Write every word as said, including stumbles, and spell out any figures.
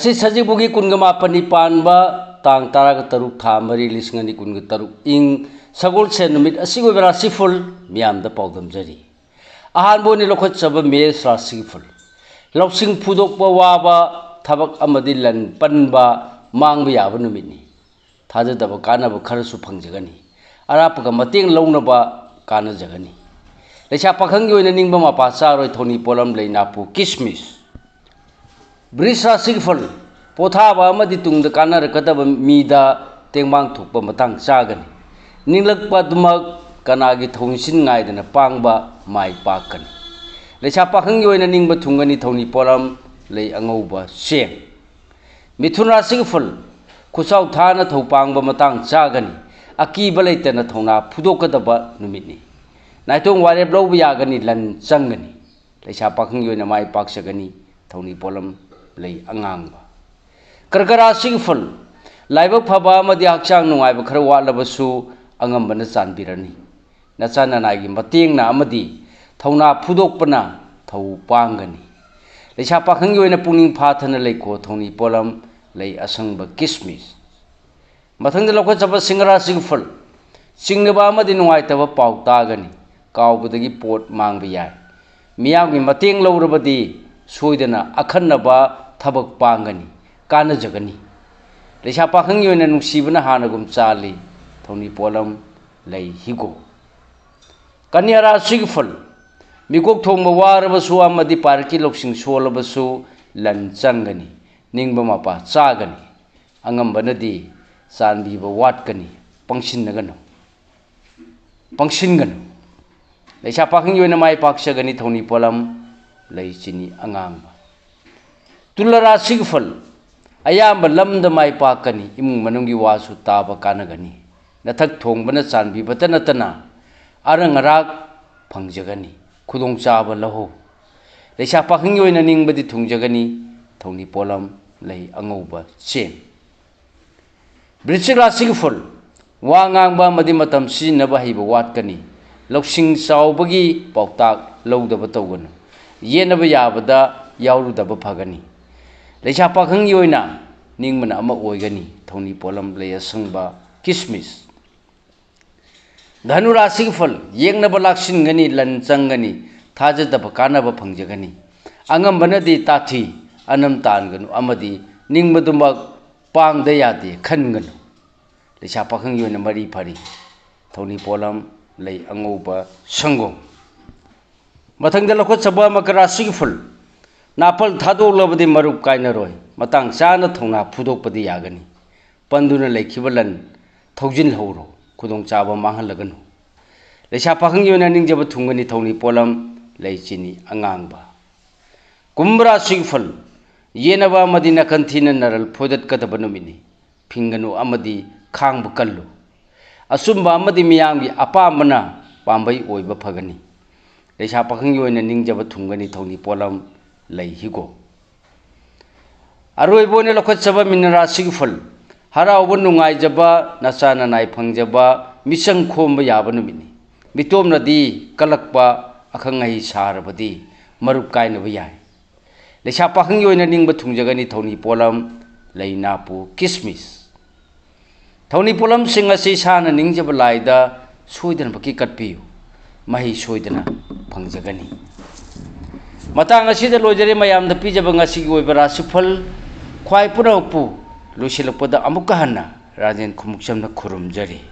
ꯉꯁꯤ ꯁꯖꯤꯕꯨꯒꯤ ꯀꯨꯟꯒ ꯃꯥꯄꯟꯅꯤ ꯄꯥꯟꯕ, ꯇꯥꯡ ꯇꯔꯥꯒ ꯇꯔꯨꯛ, ꯊꯥ ꯃꯔꯤ, ꯂꯤꯁꯤꯡ ꯑꯅꯤ ꯀꯨꯟꯒ ꯇꯔꯨꯛ, ꯏꯪ ꯁꯒꯣꯜꯁꯦꯟ ꯅꯨꯃꯤꯠ ꯑꯁꯤꯒꯤ ꯑꯣꯏꯕ ꯔꯥꯁꯤꯐꯜ ꯃꯤꯌꯥꯝꯗ ꯄꯥꯎꯗꯝꯖꯔꯤ꯫ ꯑꯍꯥꯟꯕ ꯑꯣꯏꯅ ꯂꯧꯈꯠꯆꯕ ꯃꯦꯁ ꯔꯥꯁꯤꯐꯜ꯫ ꯂꯧꯁꯤꯡ ꯐꯨꯗꯣꯛꯄ ꯋꯥꯕ, ꯊꯕꯛ ꯑꯃꯗꯤ ꯂꯟ ꯄꯟꯕ, ꯃꯥꯡꯕ ꯌꯥꯕ ꯅꯨꯃꯤꯠꯅꯤ꯫ ꯊꯥꯖꯗꯕ ꯀꯥꯟꯅꯕ ꯈꯔꯁꯨ ꯐꯪꯖꯒꯅꯤ꯫ ꯑꯔꯥꯞꯄꯒ ꯃꯇꯦꯡ ꯂꯧꯅꯕ ꯀꯥꯟꯅꯖꯒꯅꯤ꯫ ꯂꯩꯁꯥ ꯄꯥꯈꯪꯒꯤ ꯑꯣꯏꯅ ꯅꯤꯡꯕ ꯃꯄꯥ ꯆꯥꯔꯣꯏ꯫ ꯊꯧꯅꯤ ꯄꯣꯠꯂꯝ ꯂꯩ, ꯅꯥꯄꯨ, ꯀꯤꯁꯃꯤꯁ꯫ ꯕ꯭ꯔꯤꯖ ꯔꯥꯁꯤꯒꯤ ꯐꯜ꯫ ꯄꯣꯊꯥꯕ ꯑꯃꯗꯤ ꯇꯨꯡꯗ ꯀꯥꯟꯅꯔꯛꯀꯗꯕ ꯃꯤꯗ ꯇꯦꯡꯕꯥꯡ ꯊꯣꯛꯄ ꯃꯇꯥꯡ ꯆꯥꯒꯅꯤ꯫ ꯅꯤꯡꯂꯛꯄ ꯑꯗꯨꯃꯛ ꯀꯅꯥꯒꯤ ꯊꯧꯁꯤꯟ ꯉꯥꯏꯗꯅ ꯄꯥꯡꯕ ꯃꯥꯏ ꯄꯥꯛꯀꯅꯤ꯫ ꯂꯩꯁꯥ ꯄꯥꯈꯪꯒꯤ ꯑꯣꯏꯅ ꯅꯤꯡꯕ ꯊꯨꯡꯒꯅꯤ꯫ ꯊꯧꯅꯤ ꯄꯣꯠꯂꯝ ꯂꯩ, ꯑꯉꯧꯕ, ꯆꯦꯡ꯫ ꯃꯤꯊꯨꯟ ꯔꯥꯁꯤꯒꯤ ꯐꯜ꯫ ꯈꯨꯠꯆꯥꯎ ꯊꯥꯅ ꯊꯧ ꯄꯥꯡꯕ ꯃꯇꯥꯡ ꯆꯥꯒꯅꯤ꯫ ꯑꯀꯤꯕ ꯂꯩꯇꯅ ꯊꯧꯅꯥ ꯐꯨꯗꯣꯛꯀꯗꯕ ꯅꯨꯃꯤꯠꯅꯤ꯫ ꯅꯥꯏꯇꯣꯝ ꯋꯥꯔꯦꯞ ꯂꯧꯕ ꯌꯥꯒꯅꯤ, ꯂꯟ ꯆꯪꯒꯅꯤ꯫ ꯂꯩꯁꯥ ꯄꯥꯈꯪꯒꯤ ꯑꯣꯏꯅ ꯃꯥꯏ ꯄꯥꯛꯆꯒꯅꯤ꯫ ꯊꯧꯅꯤ ꯄꯣꯠꯂꯝ ꯂꯩ, ꯑꯉꯥꯡꯕ꯫ ꯀꯔꯀ ꯔꯥꯁꯤꯒꯤ ꯐꯜ꯫ ꯂꯥꯏꯕꯛ ꯐꯕ ꯑꯃꯗꯤ ꯍꯛꯆꯥꯡ ꯅꯨꯡꯉꯥꯏꯕ ꯈꯔ ꯋꯥꯠꯂꯕꯁꯨ ꯑꯉꯝꯕꯅ ꯆꯥꯟꯕꯤꯔꯅꯤ꯫ ꯅꯆꯥ ꯅꯅꯥꯏꯒꯤ ꯃꯇꯦꯡꯅ ꯑꯃꯗꯤ ꯊꯧꯅꯥ ꯐꯨꯗꯣꯛꯄꯅ ꯊꯧ ꯄꯥꯡꯒꯅꯤ꯫ ꯂꯩꯁꯥ ꯄꯥꯈꯪꯒꯤ ꯑꯣꯏꯅ ꯄꯨꯛꯅꯤꯡ ꯐꯥꯊꯅ ꯂꯩꯀꯣ꯫ ꯊꯧꯅꯤ ꯄꯣꯠꯂꯝ ꯂꯩ, ꯑꯁꯪꯕ, ꯀꯤꯁꯃꯤꯁ꯫ ꯃꯊꯪꯗ ꯂꯧꯈꯠꯆꯕ ꯁꯤꯡꯍ ꯔꯥꯁꯤꯒꯤ ꯐꯜ꯫ ꯆꯤꯡꯅꯕ ꯑꯃꯗꯤ ꯅꯨꯡꯉꯥꯏꯇꯕ ꯄꯥꯎ ꯇꯥꯒꯅꯤ꯫ ꯀꯥꯎꯕꯗꯒꯤ ꯄꯣꯠ ꯃꯥꯡꯕ ꯌꯥꯏ꯫ ꯃꯤꯌꯥꯝꯒꯤ ꯃꯇꯦꯡ ꯂꯧꯔꯕꯗꯤ ꯁꯣꯏꯗꯅ ꯑꯈꯟꯅꯕ ꯊꯕꯛ ꯄꯥꯡꯒꯅꯤ, ꯀꯥꯟꯅꯖꯒꯅꯤ꯫ ꯂꯩꯁꯥ ꯄꯥꯈꯪꯒꯤ ꯑꯣꯏꯅ ꯅꯨꯡꯁꯤꯕꯅ ꯍꯥꯟꯅꯒꯨꯝ ꯆꯥꯜꯂꯤ꯫ ꯊꯧꯅꯤ ꯄꯣꯠꯂꯝ ꯂꯩ, ꯍꯤꯒꯣꯛ꯫ ꯀꯟꯌꯥ ꯔꯥꯁꯤꯒꯤ ꯐꯜ꯫ ꯃꯤꯀꯣꯛ ꯊꯣꯡꯕ ꯋꯥꯔꯕꯁꯨ ꯑꯃꯗꯤ ꯄꯥꯔꯤꯈꯤ ꯂꯧꯁꯤꯡ ꯁꯣꯜꯂꯕꯁꯨ ꯂꯟ ꯆꯪꯒꯅꯤ, ꯅꯤꯡꯕ ꯃꯄꯥ ꯆꯥꯒꯅꯤ꯫ ꯑꯉꯝꯕꯅꯗꯤ ꯆꯥꯟꯕꯤꯕ ꯋꯥꯠꯀꯅꯤ, ꯄꯪꯁꯤꯟꯅꯒꯅꯨ, ꯄꯪꯁꯤꯟꯒꯅꯨ꯫ ꯂꯩꯁꯥ ꯄꯥꯈꯪꯒꯤ ꯑꯣꯏꯅ ꯃꯥꯏ ꯄꯥꯛꯆꯒꯅꯤ꯫ ꯊꯧꯅꯤ ꯄꯣꯠꯂꯝ ꯂꯩ, ꯆꯤꯅꯤ, ꯑꯉꯥꯡꯕ꯫ ꯇꯨꯂꯥ ꯔꯥꯁꯤꯒꯤ ꯐꯜ꯫ ꯑꯌꯥꯝꯕ ꯂꯝꯗ ꯃꯥꯏ ꯄꯥꯛꯀꯅꯤ꯫ ꯏꯃꯨꯡ ꯃꯅꯨꯡꯒꯤ ꯋꯥꯁꯨ ꯇꯥꯕ ꯀꯥꯟꯅꯒꯅꯤ꯫ ꯅꯊꯛ ꯊꯣꯡꯕꯅ ꯆꯥꯟꯕꯤꯕꯇ ꯅꯠꯇꯅ ꯑꯔꯪ ꯑꯔꯥꯛ ꯐꯪꯖꯒꯅꯤ꯫ ꯈꯨꯗꯣꯡꯆꯥꯕ ꯂꯧꯍꯧ꯫ ꯂꯩꯁꯥ ꯄꯥꯈꯪꯒꯤ ꯑꯣꯏꯅ ꯅꯤꯡꯕꯗꯤ ꯊꯨꯡꯖꯒꯅꯤ꯫ ꯊꯧꯅꯤ ꯄꯣꯠꯂꯝ ꯂꯩ, ꯑꯉꯧꯕ, ꯆꯦꯡ꯫ ꯕ꯭ꯔꯤꯁꯤꯛ ꯔꯥꯁꯤꯒꯤ ꯐꯨꯜ꯫ ꯋꯥ ꯉꯥꯡꯕ ꯑꯃꯗꯤ ꯃꯇꯝ ꯁꯤꯖꯤꯟꯅꯕ ꯍꯩꯕ ꯋꯥꯠꯀꯅꯤ꯫ ꯂꯧꯁꯤꯡ ꯆꯥꯎꯕꯒꯤ ꯄꯥꯎꯇꯥꯛ ꯂꯧꯗꯕ ꯇꯧꯒꯅꯨ꯫ ꯌꯦꯠꯅꯕ ꯌꯥꯕꯗ ꯌꯥꯎꯔꯨꯗꯕ ꯐꯒꯅꯤ꯫ ꯂꯩꯁꯥ ꯄꯥꯈꯪꯒꯤ ꯑꯣꯏꯅ ꯅꯤꯡꯕꯅ ꯑꯃ ꯑꯣꯏꯒꯅꯤ꯫ ꯊꯧꯅꯤ ꯄꯣꯠꯂꯝ ꯂꯩ ꯑꯁꯪꯕ, ꯀꯤꯁꯃꯤꯁ꯫ ꯙꯅꯨ ꯔꯥꯁꯤꯒꯤ ꯐꯜ: ꯌꯦꯛꯅꯕ ꯂꯥꯛꯁꯤꯟꯒꯅꯤ, ꯂꯟ ꯆꯪꯒꯅꯤ, ꯊꯥꯖꯗꯕ ꯀꯥꯟꯅꯕ ꯐꯪꯖꯒꯅꯤ꯫ ꯑꯉꯝꯕꯅꯗꯤ ꯇꯥꯊꯤ, ꯑꯅꯝ ꯇꯥꯟꯒꯅꯨ ꯑꯃꯗꯤ ꯅꯤꯡꯕꯗꯨꯃꯛ ꯄꯥꯡꯗ ꯌꯥꯗꯦ ꯈꯟꯒꯅꯨ꯫ ꯂꯩꯁꯥ ꯄꯥꯈꯪꯒꯤ ꯑꯣꯏꯅ ꯃꯔꯤ ꯐꯔꯤ꯫ ꯊꯧꯅꯤ ꯄꯣꯠꯂꯝ ꯂꯩ ꯑꯉꯧꯕ, ꯁꯪꯒꯣꯝ꯫ ꯃꯊꯪꯗ ꯂꯧꯈꯠꯆꯕ ꯃꯀꯔ ꯔꯥꯁꯤꯒꯤ ꯐꯜ: ꯅꯥꯄꯜ ꯊꯥꯗꯣꯛꯂꯕꯗꯤ ꯃꯔꯨꯞ ꯀꯥꯏꯅꯔꯣꯏ꯫ ꯃꯇꯥꯡ ꯆꯥꯅ ꯊꯧꯅꯥ ꯐꯨꯗꯣꯛꯄꯗꯤ ꯌꯥꯒꯅꯤ꯫ ꯄꯟꯗꯨꯅ ꯂꯩꯈꯤꯕ ꯂꯟ ꯊꯧꯖꯤꯜꯍꯧꯔꯣ, ꯈꯨꯗꯣꯡꯆꯥꯕ ꯃꯥꯡꯍꯜꯂꯒꯅꯨ꯫ ꯂꯩꯁꯥ ꯄꯥꯈꯪꯒꯤ ꯑꯣꯏꯅ ꯅꯤꯡꯖꯕ ꯊꯨꯡꯒꯅꯤ꯫ ꯊꯧꯅꯤ ꯄꯣꯠꯂꯝ ꯂꯩ ꯆꯤꯅꯤ ꯑꯉꯥꯡꯕ꯫ ꯀꯨꯝꯚ ꯔꯥꯁꯤꯒꯤ ꯐꯜ: ꯌꯦꯠꯅꯕ ꯑꯃꯗꯤ ꯅꯥꯀꯟ ꯊꯤꯅ ꯅꯔꯜ ꯐꯣꯏꯗꯠꯀꯗꯕ ꯅꯨꯃꯤꯠꯅꯤ꯫ ꯐꯤꯡꯒꯅꯨ ꯑꯃꯗꯤ ꯈꯥꯡꯕ ꯀꯜꯂꯨ꯫ ꯑꯆꯨꯝꯕ ꯑꯃꯗꯤ ꯃꯤꯌꯥꯝꯒꯤ ꯑꯄꯥꯝꯕꯅ ꯄꯥꯝꯕꯩ ꯑꯣꯏꯕ ꯐꯒꯅꯤ꯫ ꯂꯩꯁꯥ ꯄꯥꯈꯪꯒꯤ ꯑꯣꯏꯅ ꯅꯤꯡꯖꯕ ꯊꯨꯡꯒꯅꯤ꯫ ꯊꯧꯅꯤ ꯄꯣꯠꯂꯝ ꯂꯩ ꯍꯤꯒꯣꯛ꯫ ꯑꯔꯣꯏꯕ ꯑꯣꯏꯅ ꯂꯧꯈꯠꯆꯕ ꯃꯤꯅ ꯔꯥꯁꯤꯒꯤ ꯐꯜ: ꯍꯔꯥꯎꯕ ꯅꯨꯡꯉꯥꯏꯖꯕ, ꯅꯆꯥ ꯅꯅꯥꯏ ꯐꯪꯖꯕ, ꯃꯤꯆꯪ ꯈꯣꯝꯕ ꯌꯥꯕ ꯅꯨꯃꯤꯠꯅꯤ꯫ ꯃꯤꯇꯣꯝꯅꯗꯤ ꯀꯜꯂꯛꯄ, ꯑꯈꯪ ꯑꯍꯩ ꯁꯥꯔꯕꯗꯤ ꯃꯔꯨꯞ ꯀꯥꯏꯅꯕ ꯌꯥꯏ꯫ ꯂꯩꯁꯥ ꯄꯥꯈꯪꯒꯤ ꯑꯣꯏꯅ ꯅꯤꯡꯕ ꯊꯨꯡꯖꯒꯅꯤ꯫ ꯊꯧꯅꯤ ꯄꯣꯠꯂꯝ ꯂꯩ ꯅꯥꯄꯨ, ꯀꯤꯁꯃꯤꯁ꯫ ꯊꯧꯅꯤ ꯄꯣꯠꯂꯝꯁꯤꯡ ꯑꯁꯤ ꯏꯁꯥꯅ ꯅꯤꯡꯖꯕ ꯂꯥꯏꯗ ꯁꯣꯏꯗꯅꯃꯛꯀꯤ ꯀꯠꯄꯤꯌꯨ, ꯃꯍꯩ ꯁꯣꯏꯗꯅ ꯐꯪꯖꯒꯅꯤ꯫ ꯃꯇꯥꯡ ꯑꯁꯤꯗ ꯂꯣꯏꯖꯔꯦ ꯃꯌꯥꯝꯗ ꯄꯤꯖꯕ ꯉꯁꯤꯒꯤ ꯑꯣꯏꯕ ꯔꯥꯁꯤꯐꯜ꯫ ꯈ꯭ꯋꯥꯏ ꯄꯨꯝꯅꯃꯛꯄꯨ ꯂꯣꯏꯁꯤꯜꯂꯛꯄꯗ ꯑꯃꯨꯛꯀ ꯍꯟꯅ ꯔꯥꯖꯦꯟ ꯈꯨꯃꯨꯛꯆꯝꯅ ꯈꯨꯔꯨꯝꯖꯔꯤ꯫